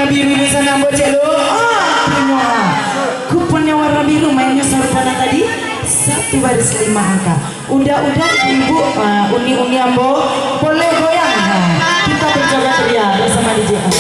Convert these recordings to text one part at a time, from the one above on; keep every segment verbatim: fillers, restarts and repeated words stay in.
Biru di sana, ambo cek lo. Ah, terima. Kuponnya warna biru, mainnya sarupa nan tadi. Satu baris lima angka. Udah-udah ibu-ibu, ah, uni-uni ambo boleh goyang. Nah, kita berjoget ria bersama D J ambo.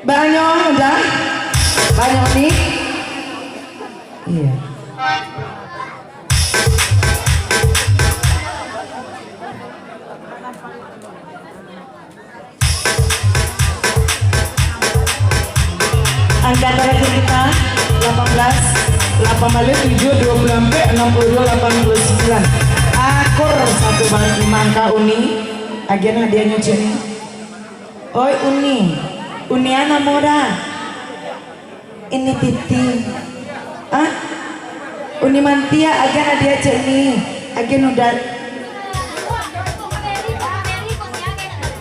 Banyak udah? Banyak ni? Iya. Angka terakhir kita, delapan belas, delapan baleh tujuh, dua puluh ampek, anam puluh dua, lapan puluh sambilan. Akur satu bagi mangka Uni. Agian hadiahnyo, Cik Ni. Oi, Uni. Uni a namo dah? Ini Titi. Ah? Uni mantiak, agian hadiah Cik Ni. Agian udah.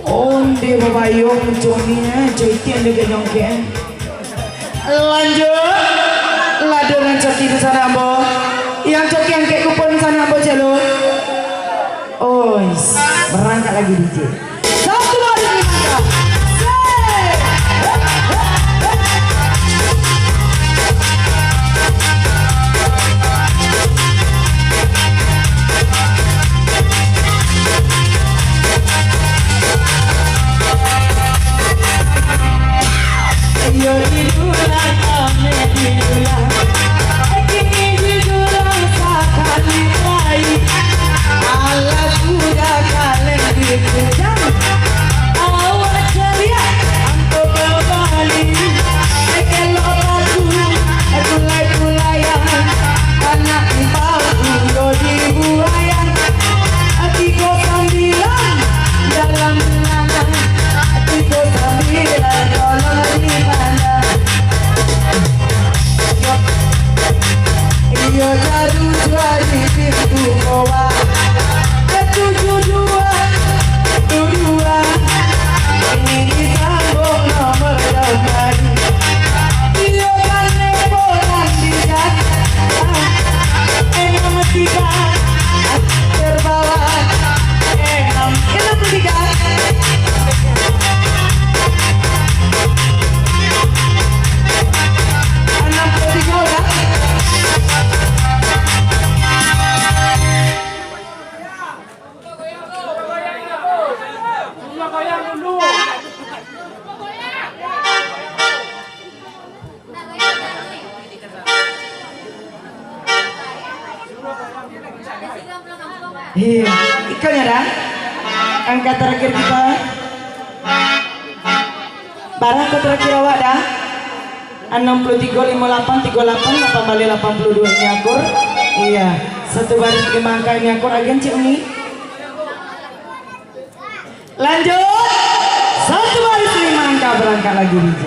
Onde babayong Cik Ni, eh. Cik Ti ande ganyong ke, eh. Lanjut. Lado nan coki tu sana, ambo. Yang coki angkek kupon sana, ambo, celo. Ois, berangkat lagi D J. Satu baris lima angka. Sek. Iyo, tidulah, kami tidulah. Kini tidulah sakali lai. Alah sudah kaleng dikujang. Awak caliak angko babali. Elok bagus, tulai-tulaian. Anak di bangku yo dibuaian. Tigo sambilan dalam bulanan. Tigo sambilan tolong dipandang. Iyo, caru jua di pintu goa. Tujuh dua, tujuh dua. Ini disambung nomor kembali. Iyo, kan leporan di jatah. Enam tiga, terbawa. Enam, enam tiga. Anam puluah tigo, dah. Iya, ikutnya dah. Angka terakhir kita. Bara angka terakhir awak dah? Anam puluah tigo, limo lapan, tigo lapan, lapan baleh lapan puluh dua ini akur. Iya, satu baris lima angka ini akur, agian Cik Uni. Lanjut. Satu baris lima angka berangkat lagi D J.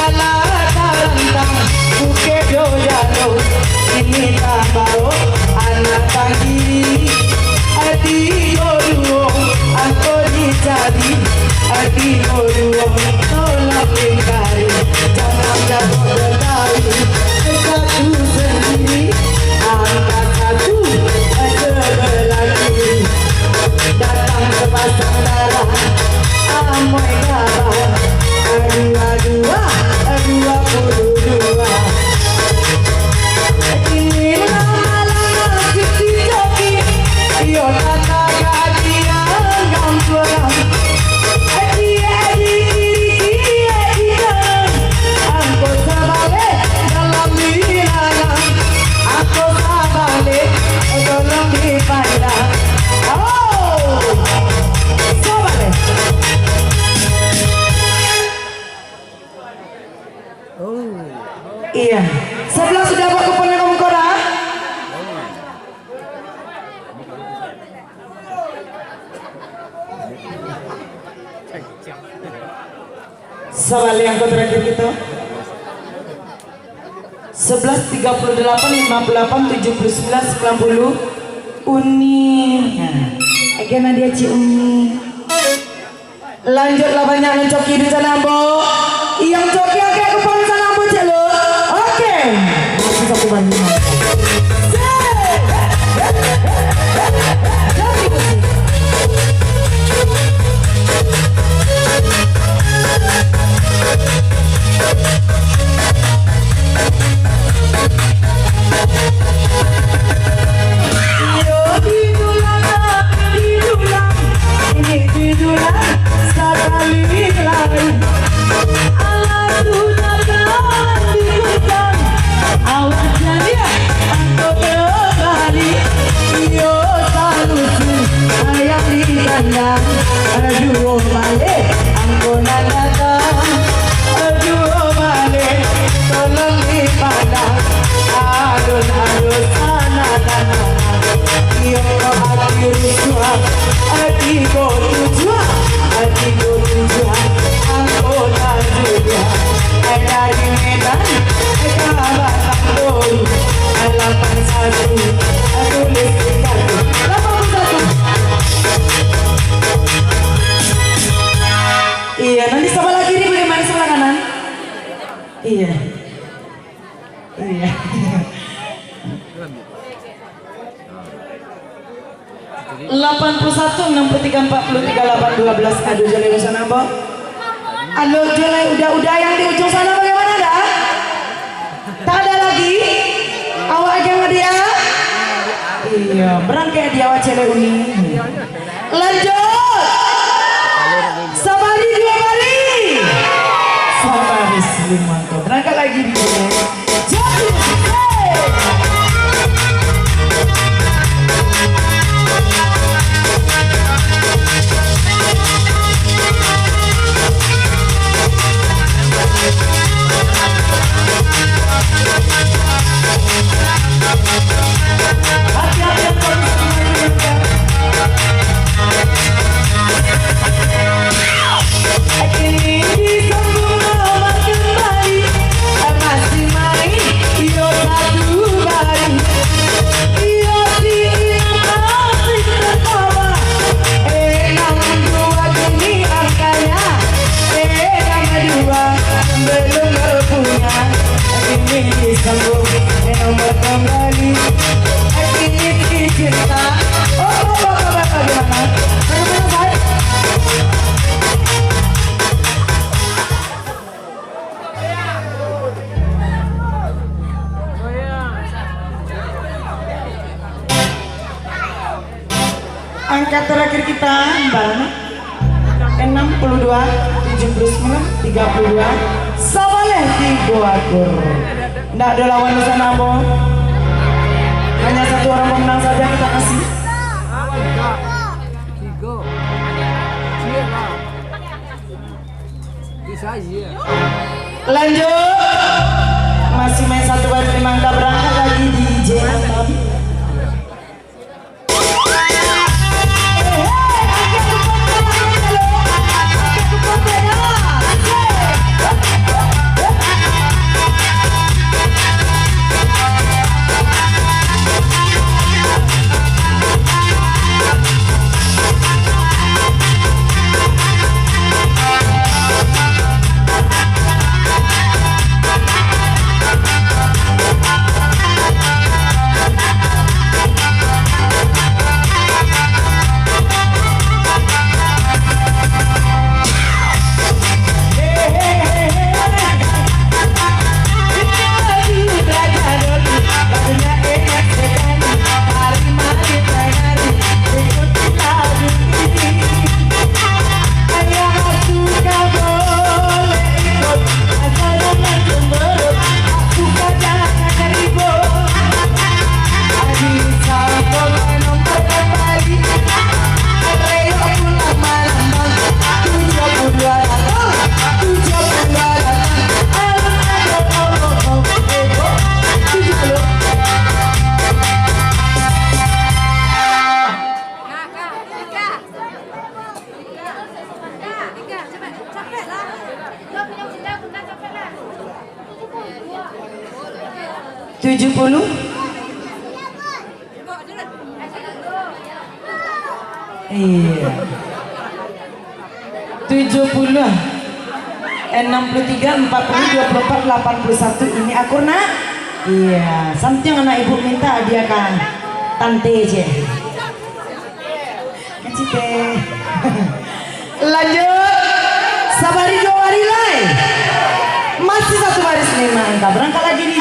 Alah tarantang, bukek jo jalo, ini tambaro, anak tangkiri, ati jo duo, angko dicari, ati jo duo, tolong dicari, jangan jauah Betawi, satu sendiri, angka satu, sebelah kiri, datang sepasang darah, amuah gabah, dua dua, dua puluh dua. Kini lama-lama cuci coki, iyo tata gadiang gambuang. Ciek di kiri, ciek di kanan, angko sabaleh dalam bilangan, angko sabaleh tolong dipandang. Oh, sabaleh. Sabaliak angko terakhir kita. Sebelas tiga puluh delapan, lima puluh delapan, tujuh puluh sembilan, sembilan puluh. Uni. Nah, again Nadia, Cik Uni. Lanjutlah, banyak nan coki di sana, Ambo. Yang coki agak ke depan sana, Ambo, cek lo. Oke. Masih satu banding. Iyo, itulah, itulah, ini itulah, sakali lai. Alah sudah kawan di hutan, awak jadi angko kembali. Iyo, salusi ayam di kandang, duo baleh angko nan datang, duo baleh tolong dipandang. Alun-alun sana dan mana, iyo ko ati rusuah, ati ko tujuah, ati ko tujuah, angko nan tujuah. Dari Medan, ka Batang Toru, lapan satu, tulis di kartu. Lapan puluh satu. Iya, nanti sebelah kiri bagaimana sebelah kanan? Iya. Iya. Lapan puluh satu, enam puluh tiga, empat puluh tiga, lapan dua belas. Ado jo lai di sana, Bo? Ado jo lai, udah, udah yang di ujung sana bagaimana, dah? Tak ada lagi? Awak aja nggak dia? Iya, berangkat dia awak cewek Uni. Lanjut. Sabari dua bari. Sabaris limo angko. Berangkat lagi dia. Kini disambung nomor kembali, masih main, iyo satu bari. Iyo si Inang asik tertawa, enam dua kini angkanya, enam dua belum punya. Kini disambung nomor kembali, kini dicinta. Oh, oh, oh, oh, oh, bagaimana? Bagaimana, Shay? Angka terakhir kita, Mbak. Enam puluh dua, tujuh puluh sembilan, tiga puluh dua. Sabaleh tigo akur. Ndak ada lawan di sana, Bo. Hanya satu orang pemenang saja kita kasih. Tigo. Lanjut. Masih main satu baris lima angka, berangkat lagi di J enam. Tujuh puluh? Iya. Tujuh puluh. Enam puluh tiga, empat puluh, dua puluh empat, delapan puluh satu. Ini akur, nak? Iya. Santiang anak ibu minta hadiah ka tante je. Kecil teh. Lanjut. Sabari dua hari lai. Masih satu baris lima angka. Berangkat lagi.